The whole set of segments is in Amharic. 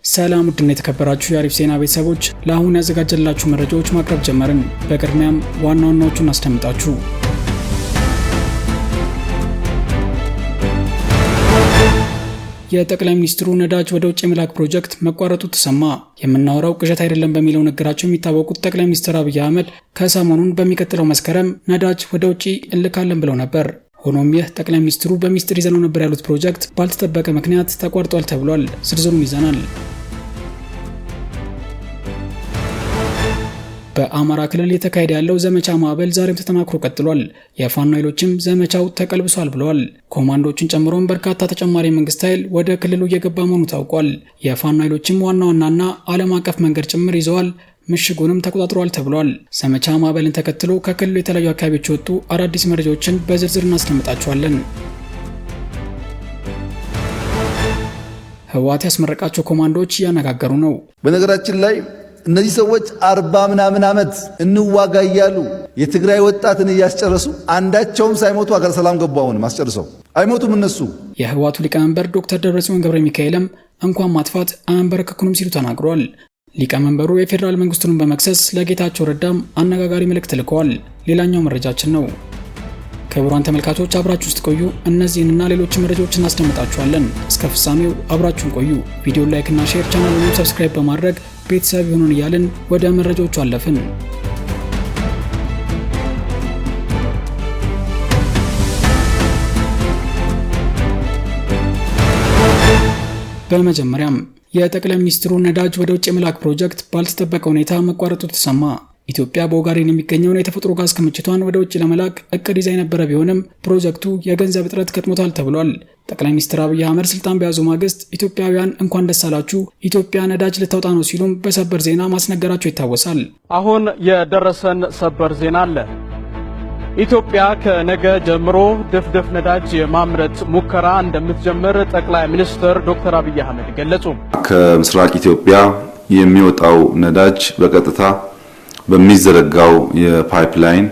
ሰላም ውድና የተከበራችሁ የአሪፍ ዜና ቤተሰቦች፣ ለአሁን ያዘጋጀላችሁ መረጃዎች ማቅረብ ጀመርን። በቅድሚያም ዋና ዋናዎቹን አስደምጣችሁ፣ የጠቅላይ ሚኒስትሩ ነዳጅ ወደ ውጭ የመላክ ፕሮጀክት መቋረጡ ተሰማ። የምናወራው ቅዠት አይደለም በሚለው ንግግራቸው የሚታወቁት ጠቅላይ ሚኒስትር አብይ አህመድ ከሰሞኑን በሚቀጥለው መስከረም ነዳጅ ወደ ውጭ እንልካለን ብለው ነበር። ሆኖም ይህ ጠቅላይ ሚኒስትሩ በሚስጥር ይዘነው ነበር ያሉት ፕሮጀክት ባልተጠበቀ ምክንያት ተቋርጧል ተብሏል። ዝርዝሩን ይዘናል። በአማራ ክልል የተካሄደ ያለው ዘመቻ ማዕበል ዛሬም ተጠናክሮ ቀጥሏል። የፋኖ ኃይሎችም ዘመቻው ተቀልብሷል ብለዋል። ኮማንዶዎችን ጨምሮም በርካታ ተጨማሪ የመንግስት ኃይል ወደ ክልሉ እየገባ መሆኑ ታውቋል። የፋኖ ኃይሎችም ዋና ዋናና ዓለም አቀፍ መንገድ ጭምር ይዘዋል፣ ምሽጉንም ተቆጣጥሯል ተብሏል። ዘመቻ ማዕበልን ተከትሎ ከክልሉ የተለያዩ አካባቢዎች የወጡ አዳዲስ መረጃዎችን በዝርዝር እናስደምጣቸዋለን። ህወሓት ያስመረቃቸው ኮማንዶዎች እያነጋገሩ ነው። በነገራችን ላይ እነዚህ ሰዎች 40 ምናምን ዓመት እንዋጋ እያሉ የትግራይ ወጣትን እያስጨረሱ አንዳቸውም ሳይሞቱ አገር ሰላም ገቡ። አሁንም አስጨርሰው አይሞቱም እነሱ። የህወሓቱ ሊቀመንበር ዶክተር ደብረጽዮን ገብረ ሚካኤልም እንኳን ማጥፋት አያንበረክኩንም ሲሉ ተናግሯል። ሊቀመንበሩ የፌዴራል መንግስቱን በመክሰስ ለጌታቸው ረዳም አነጋጋሪ መልእክት ልከዋል። ሌላኛው መረጃችን ነው። ክቡራን ተመልካቾች፣ አብራችሁ ውስጥ ቆዩ። እነዚህንና ሌሎች መረጃዎች እናስደምጣችኋለን። እስከ ፍጻሜው አብራችሁን ቆዩ። ቪዲዮን like እና share፣ ቻናሉን subscribe በማድረግ ቤተሰብ ይሁኑን እያልን ወደ መረጃዎቹ አለፍን። በመጀመሪያም የጠቅላይ ሚኒስትሩ ነዳጅ ወደ ውጭ የመላክ ፕሮጀክት ባልተጠበቀ ሁኔታ መቋረጡ ተሰማ። ኢትዮጵያ በኦጋዴን የሚገኘውን የተፈጥሮ ጋዝ ክምችቷን ወደ ውጭ ለመላክ እቅድ ይዛ የነበረ ቢሆንም ፕሮጀክቱ የገንዘብ እጥረት ገጥሞታል ተብሏል። ጠቅላይ ሚኒስትር አብይ አህመድ ስልጣን በያዙ ማግስት ኢትዮጵያውያን እንኳን ደስ አላችሁ፣ ኢትዮጵያ ነዳጅ ልታወጣ ነው ሲሉም በሰበር ዜና ማስነገራቸው ይታወሳል። አሁን የደረሰን ሰበር ዜና አለ። ኢትዮጵያ ከነገ ጀምሮ ድፍድፍ ነዳጅ የማምረት ሙከራ እንደምትጀምር ጠቅላይ ሚኒስትር ዶክተር አብይ አህመድ ገለጹ። ከምስራቅ ኢትዮጵያ የሚወጣው ነዳጅ በቀጥታ በሚዘረጋው የ pipeline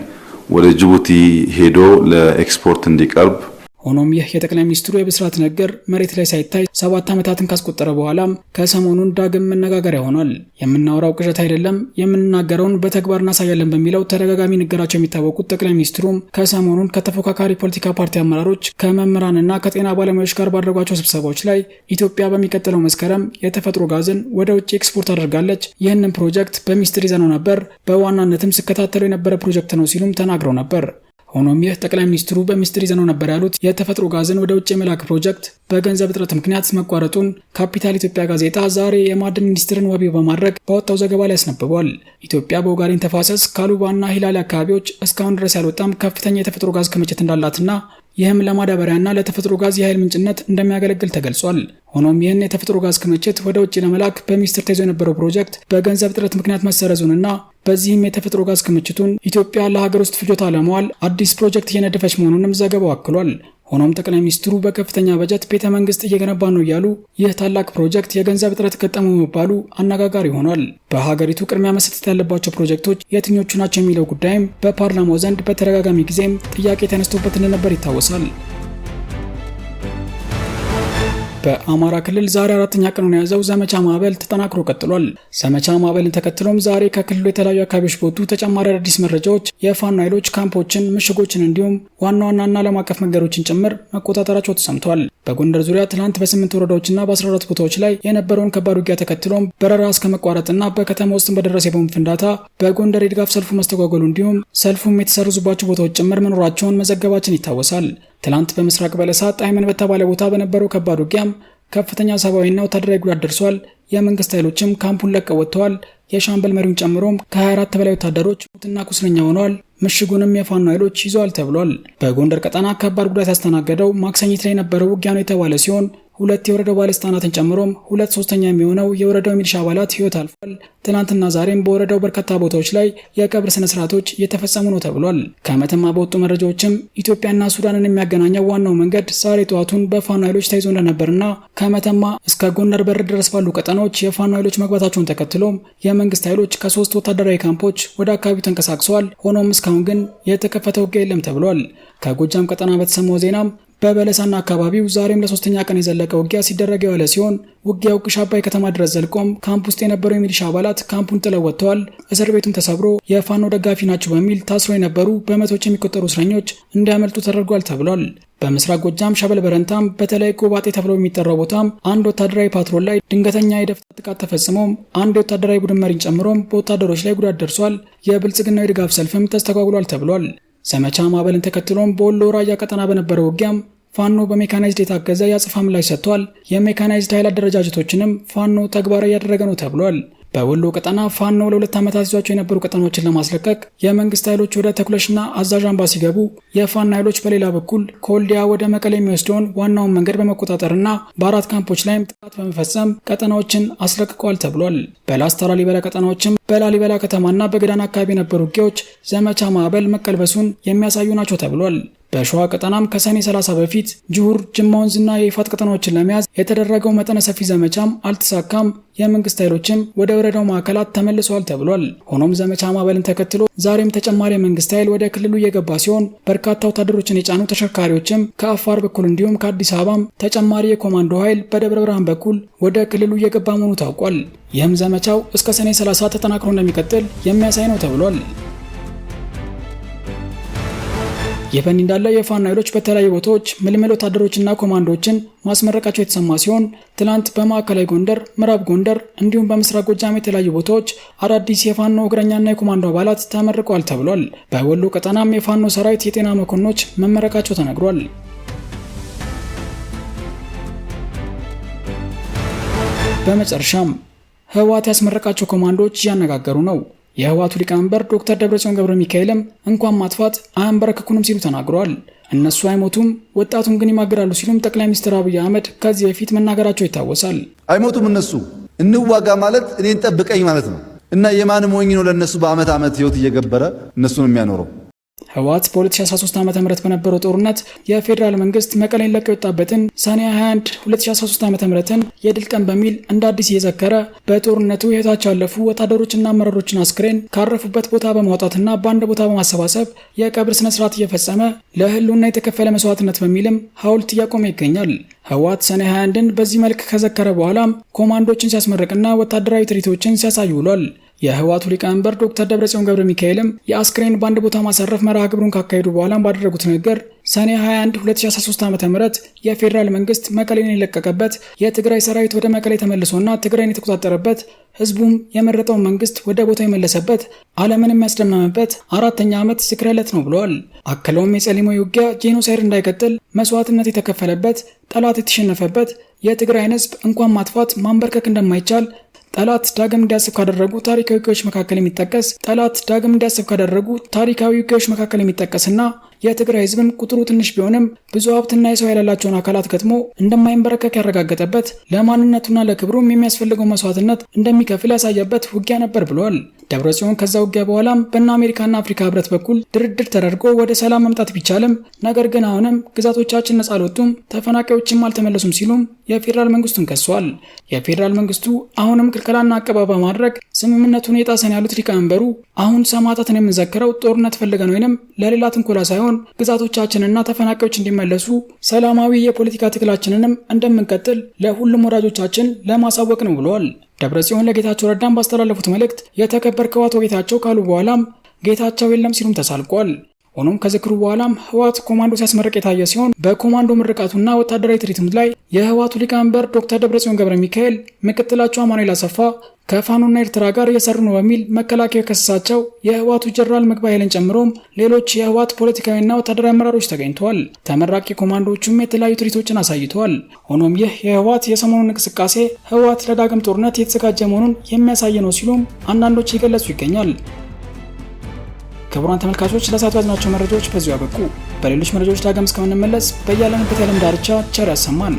ወደ ጅቡቲ ሄዶ ለኤክስፖርት እንዲቀርብ። ሆኖም ይህ የጠቅላይ ሚኒስትሩ የብስራት ነገር መሬት ላይ ሳይታይ 7 ዓመታትን ካስቆጠረ በኋላም ከሰሞኑን ዳግም መነጋገሪያ ሆኗል። የምናወራው ቅዠት አይደለም፣ የምንናገረውን በተግባር እናሳያለን በሚለው ተደጋጋሚ ንገራቸው የሚታወቁት ጠቅላይ ሚኒስትሩም ከሰሞኑን ከተፎካካሪ ፖለቲካ ፓርቲ አመራሮች፣ ከመምህራንና ከጤና ባለሙያዎች ጋር ባደረጓቸው ስብሰባዎች ላይ ኢትዮጵያ በሚቀጥለው መስከረም የተፈጥሮ ጋዝን ወደ ውጭ ኤክስፖርት አድርጋለች፣ ይህንን ፕሮጀክት በሚስጥር ይዘነው ነበር፣ በዋናነትም ስከታተለው የነበረ ፕሮጀክት ነው ሲሉም ተናግረው ነበር። ሆኖም ይህ ጠቅላይ ሚኒስትሩ በሚስጥር ይዘነው ነበር ያሉት የተፈጥሮ ጋዝን ወደ ውጭ የመላክ ፕሮጀክት በገንዘብ እጥረት ምክንያት መቋረጡን ካፒታል ኢትዮጵያ ጋዜጣ ዛሬ የማዕድን ሚኒስትርን ዋቢ በማድረግ ባወጣው ዘገባ ላይ አስነብቧል። ኢትዮጵያ በኦጋዴን ተፋሰስ ካሉባና ሂላሌ አካባቢዎች እስካሁን ድረስ ያልወጣም ከፍተኛ የተፈጥሮ ጋዝ ክምችት እንዳላትና ይህም ለማዳበሪያና ለተፈጥሮ ጋዝ የኃይል ምንጭነት እንደሚያገለግል ተገልጿል። ሆኖም ይህን የተፈጥሮ ጋዝ ክምችት ወደ ውጭ ለመላክ በሚስጥር ተይዞ የነበረው ፕሮጀክት በገንዘብ እጥረት ምክንያት መሰረዙንና በዚህም የተፈጥሮ ጋዝ ክምችቱን ኢትዮጵያ ለሀገር ውስጥ ፍጆታ ለመዋል አዲስ ፕሮጀክት እየነደፈች መሆኑንም ዘገባው አክሏል። ሆኖም ጠቅላይ ሚኒስትሩ በከፍተኛ በጀት ቤተ መንግስት እየገነባ ነው እያሉ ይህ ታላቅ ፕሮጀክት የገንዘብ እጥረት ገጠመው መባሉ አነጋጋሪ ሆኗል። በሀገሪቱ ቅድሚያ መሰጠት ያለባቸው ፕሮጀክቶች የትኞቹ ናቸው የሚለው ጉዳይም በፓርላማው ዘንድ በተደጋጋሚ ጊዜም ጥያቄ ተነስቶበት እንደነበር ይታወሳል። በአማራ ክልል ዛሬ አራተኛ ቀኑን የያዘው ዘመቻ ማዕበል ተጠናክሮ ቀጥሏል። ዘመቻ ማዕበልን ተከትሎም ዛሬ ከክልሉ የተለያዩ አካባቢዎች በወጡ ተጨማሪ አዳዲስ መረጃዎች የፋኖ ኃይሎች ካምፖችን፣ ምሽጎችን እንዲሁም ዋና ዋናና ዓለም አቀፍ መንገዶችን ጭምር መቆጣጠራቸው ተሰምቷል። በጎንደር ዙሪያ ትናንት በ8 ወረዳዎችና በ14 ቦታዎች ላይ የነበረውን ከባድ ውጊያ ተከትሎም በረራ እስከ መቋረጥና በከተማ ውስጥ በደረሰ የቦምብ ፍንዳታ በጎንደር የድጋፍ ሰልፉ መስተጓጎሉ እንዲሁም ሰልፉም የተሰረዙባቸው ቦታዎች ጭምር መኖራቸውን መዘገባችን ይታወሳል። ትላንት በምስራቅ በለሳ ጣይመን በተባለ ቦታ በነበረው ከባድ ውጊያም ከፍተኛ ሰብአዊና ወታደራዊ ጉዳት ደርሷል። የመንግስት ኃይሎችም ካምፑን ለቀው ወጥተዋል። የሻምበል መሪውን ጨምሮም ከ24 በላይ ወታደሮች ሙትና ቁስለኛ ሆነዋል። ምሽጉንም የፋኖ ኃይሎች ይዘዋል ተብሏል። በጎንደር ቀጠና ከባድ ጉዳት ያስተናገደው ማክሰኝት ላይ የነበረው ውጊያ ነው የተባለ ሲሆን ሁለት የወረዳው ባለስልጣናትን ጨምሮም 2/3 የሚሆነው የወረዳው ሚሊሻ አባላት ህይወት አልፏል። ትናንትና ዛሬም በወረዳው በርካታ ቦታዎች ላይ የቀብር ስነ ስርዓቶች እየተፈጸሙ ነው ተብሏል። ከመተማ በወጡ መረጃዎችም ኢትዮጵያና ሱዳንን የሚያገናኘው ዋናው መንገድ ዛሬ ጠዋቱን በፋኖ ኃይሎች ተይዞ እንደነበርና ከመተማ እስከ ጎንደር በር ድረስ ባሉ ቀጠናዎች የፋኖ ኃይሎች መግባታቸውን ተከትሎም የመንግስት ኃይሎች ከ3 ወታደራዊ ካምፖች ወደ አካባቢው ተንቀሳቅሰዋል። ሆኖም እስካሁን ግን የተከፈተ ውጊያ የለም ተብሏል። ከጎጃም ቀጠና በተሰማው ዜናም በበለሳና አካባቢው ዛሬም ለሶስተኛ ቀን የዘለቀ ውጊያ ሲደረግ የዋለ ሲሆን ውጊያው ግሽ አባይ ከተማ ድረስ ዘልቆም ካምፕ ውስጥ የነበሩ የሚሊሻ አባላት ካምፑን ጥለው ወጥተዋል። እስር ቤቱም ተሰብሮ የፋኖ ደጋፊ ናቸው በሚል ታስረው የነበሩ በመቶዎች የሚቆጠሩ እስረኞች እንዲያመልጡ ተደርጓል ተብሏል። በምስራቅ ጎጃም ሸበል በረንታም በተለይ ጎባጤ ተብሎ የሚጠራው ቦታም አንድ ወታደራዊ ፓትሮል ላይ ድንገተኛ የደፈጣ ጥቃት ተፈጽሞም አንድ የወታደራዊ ቡድን መሪን ጨምሮም በወታደሮች ላይ ጉዳት ደርሷል። የብልጽግናው የድጋፍ ሰልፍም ተስተጓጉሏል ተብሏል። ዘመቻ ማዕበልን ተከትሎም በወሎ ራያ ቀጠና በነበረው ውጊያም ፋኖ በሜካናይዝድ የታገዘ የአጸፋ ምላሽ ሰጥቷል። የሜካናይዝድ ኃይል አደረጃጀቶችንም ፋኖ ተግባራዊ እያደረገ ነው ተብሏል። በወሎ ቀጠና ፋኖ ለ2 ዓመታት ይዟቸው የነበሩ ቀጠናዎችን ለማስለቀቅ የመንግስት ኃይሎች ወደ ተኩለሽና አዛዥ አምባ ሲገቡ የፋኖ ኃይሎች በሌላ በኩል ከወልዲያ ወደ መቀሌ የሚወስደውን ዋናውን መንገድ በመቆጣጠርና በ4 ካምፖች ላይም ጥቃት በመፈጸም ቀጠናዎችን አስለቅቀዋል ተብሏል። በላስታ ላሊበላ ቀጠናዎችም በላሊበላ ከተማና በገዳን አካባቢ የነበሩ ውጊያዎች ዘመቻ ማዕበል መቀልበሱን የሚያሳዩ ናቸው ተብሏል። በሸዋ ቀጠናም ከሰኔ 30 በፊት ጅሁር፣ ጅማ ወንዝና የይፋት ቀጠናዎችን ለመያዝ የተደረገው መጠነ ሰፊ ዘመቻም አልተሳካም። የመንግስት ኃይሎችም ወደ ወረዳው ማዕከላት ተመልሰዋል ተብሏል። ሆኖም ዘመቻ ማዕበልን ተከትሎ ዛሬም ተጨማሪ የመንግስት ኃይል ወደ ክልሉ እየገባ ሲሆን በርካታ ወታደሮችን የጫኑ ተሽከርካሪዎችም ከአፋር በኩል እንዲሁም ከአዲስ አበባም ተጨማሪ የኮማንዶ ኃይል በደብረ ብርሃን በኩል ወደ ክልሉ እየገባ መሆኑ ታውቋል። ይህም ዘመቻው እስከ ሰኔ 30 ተጠናክሮ እንደሚቀጥል የሚያሳይ ነው ተብሏል። ይህ በእንዲህ እንዳለ የፋኖ ኃይሎች በተለያዩ ቦታዎች ምልምል ወታደሮችና ኮማንዶዎችን ማስመረቃቸው የተሰማ ሲሆን ትላንት በማዕከላዊ ጎንደር፣ ምዕራብ ጎንደር እንዲሁም በምስራቅ ጎጃም የተለያዩ ቦታዎች አዳዲስ የፋኖ እግረኛና የኮማንዶ አባላት ተመርቀዋል ተብሏል። በወሎ ቀጠናም የፋኖ ሰራዊት የጤና መኮንኖች መመረቃቸው ተነግሯል። በመጨረሻም ህወሓት ያስመረቃቸው ኮማንዶዎች እያነጋገሩ ነው። የህወሓቱ ሊቀመንበር ዶክተር ደብረጽዮን ገብረ ሚካኤልም እንኳን ማጥፋት አያንበረክኩንም ሲሉ ተናግረዋል። እነሱ አይሞቱም ወጣቱን ግን ይማግራሉ ሲሉም ጠቅላይ ሚኒስትር አብይ አህመድ ከዚህ በፊት መናገራቸው ይታወሳል። አይሞቱም እነሱ እንዋጋ ማለት እኔን ጠብቀኝ ማለት ነው እና የማን ሞኝ ነው ለነሱ በአመት አመት ህይወት እየገበረ እነሱን የሚያኖረው? ህወሓት በ2013 ዓ.ም በነበረው ጦርነት የፌዴራል መንግስት መቀሌን ለቆ የወጣበትን ሰኔ 21 2013 ዓ.ም የድል ቀን በሚል እንደ አዲስ እየዘከረ በጦርነቱ ሕይወታቸው ያለፉ ወታደሮችና አመራሮችን አስክሬን ካረፉበት ቦታ በማውጣትና በአንድ ቦታ በማሰባሰብ የቀብር ስነ ስርዓት እየፈጸመ ለህልውና የተከፈለ መስዋዕትነት በሚልም ሐውልት እያቆመ ይገኛል። ህወሓት ሰኔ 21ን በዚህ መልክ ከዘከረ በኋላም ኮማንዶችን ሲያስመርቅና ወታደራዊ ትርኢቶችን ሲያሳይ ውሏል። የህወሓቱ ሊቀመንበር ዶክተር ደብረጽዮን ገብረ ሚካኤልም የአስክሬን በአንድ ቦታ ማሳረፍ መርሃ ግብሩን ካካሄዱ በኋላም ባደረጉት ንግግር ሰኔ 21 2013 ዓ.ም የፌዴራል መንግስት መቀሌን የለቀቀበት፣ የትግራይ ሰራዊት ወደ መቀሌ ተመልሶና ትግራይን የተቆጣጠረበት፣ ህዝቡም የመረጠውን መንግስት ወደ ቦታው የመለሰበት፣ ዓለምን የሚያስደመመበት 4ኛ ዓመት ዝክረ ዕለት ነው ብለዋል። አክለውም የጸሊሞ ውጊያ ጄኖሳይድ እንዳይቀጥል መስዋዕትነት የተከፈለበት፣ ጠላት የተሸነፈበት፣ የትግራይን ህዝብ እንኳን ማጥፋት ማንበርከክ እንደማይቻል ጠላት ዳግም እንዲያስብ ካደረጉ ታሪካዊ ውጊያዎች መካከል የሚጠቀስ ጠላት ዳግም እንዲያስብ ካደረጉ ታሪካዊ ውጊያዎች መካከል የሚጠቀስና የትግራይ ህዝብም ቁጥሩ ትንሽ ቢሆንም ብዙ ሀብትና የሰው ኃይል ያላቸውን አካላት ገጥሞ እንደማይንበረከክ ያረጋገጠበት፣ ለማንነቱና ለክብሩም የሚያስፈልገው መስዋዕትነት እንደሚከፍል ያሳየበት ውጊያ ነበር ብለዋል። ደብረጽዮን ከዛ ውጊያ በኋላም በእነ አሜሪካና አፍሪካ ህብረት በኩል ድርድር ተደርጎ ወደ ሰላም መምጣት ቢቻልም ነገር ግን አሁንም ግዛቶቻችን ነጻ አልወጡም፣ ተፈናቃዮችም አልተመለሱም ሲሉም የፌዴራል መንግስቱን ከሷል። የፌዴራል መንግስቱ አሁንም ክልከላና አቀባ በማድረግ ስምምነቱን የጣሰን ያሉት ሊቀመንበሩ አሁን ሰማዕታትን የምንዘክረው ጦርነት ፈልገን ወይንም ለሌላ ትንኮላ ሳይሆን ግዛቶቻችንና ተፈናቃዮች እንዲመለሱ ሰላማዊ የፖለቲካ ትግላችንንም እንደምንቀጥል ለሁሉም ወዳጆቻችን ለማሳወቅ ነው ብለዋል። ደብረጽዮን ለጌታቸው ረዳም ባስተላለፉት መልእክት የተከበርከው አቶ ጌታቸው ካሉ በኋላም ጌታቸው የለም ሲሉም ተሳልቋል። ሆኖም ከዝክሩ በኋላም ህወሓት ኮማንዶ ሲያስመርቅ የታየ ሲሆን በኮማንዶ ምርቃቱና ወታደራዊ ትርኢቱም ላይ የህወሓቱ ሊቀመንበር ዶክተር ደብረጽዮን ገብረ ሚካኤል፣ ምክትላቸው አማኑኤል አሰፋ ከፋኖና ኤርትራ ጋር እየሰሩ ነው በሚል መከላከያ የከሰሳቸው የህወሓቱ ጀነራል ምግበይ ኃይለን ጨምሮም ሌሎች የህወሓት ፖለቲካዊና ወታደራዊ አመራሮች ተገኝተዋል። ተመራቂ ኮማንዶዎቹም የተለያዩ ትርኢቶችን አሳይተዋል። ሆኖም ይህ የህወሓት የሰሞኑን እንቅስቃሴ ህወሓት ለዳግም ጦርነት የተዘጋጀ መሆኑን የሚያሳይ ነው ሲሉም አንዳንዶች እየገለጹ ይገኛል። ክቡራን ተመልካቾች ለሰዓቱ ያዝናቸው መረጃዎች በዚሁ አበቁ። በሌሎች መረጃዎች ዳግም እስከምንመለስ በያለንበት የዓለም ዳርቻ ቸር ያሰማን።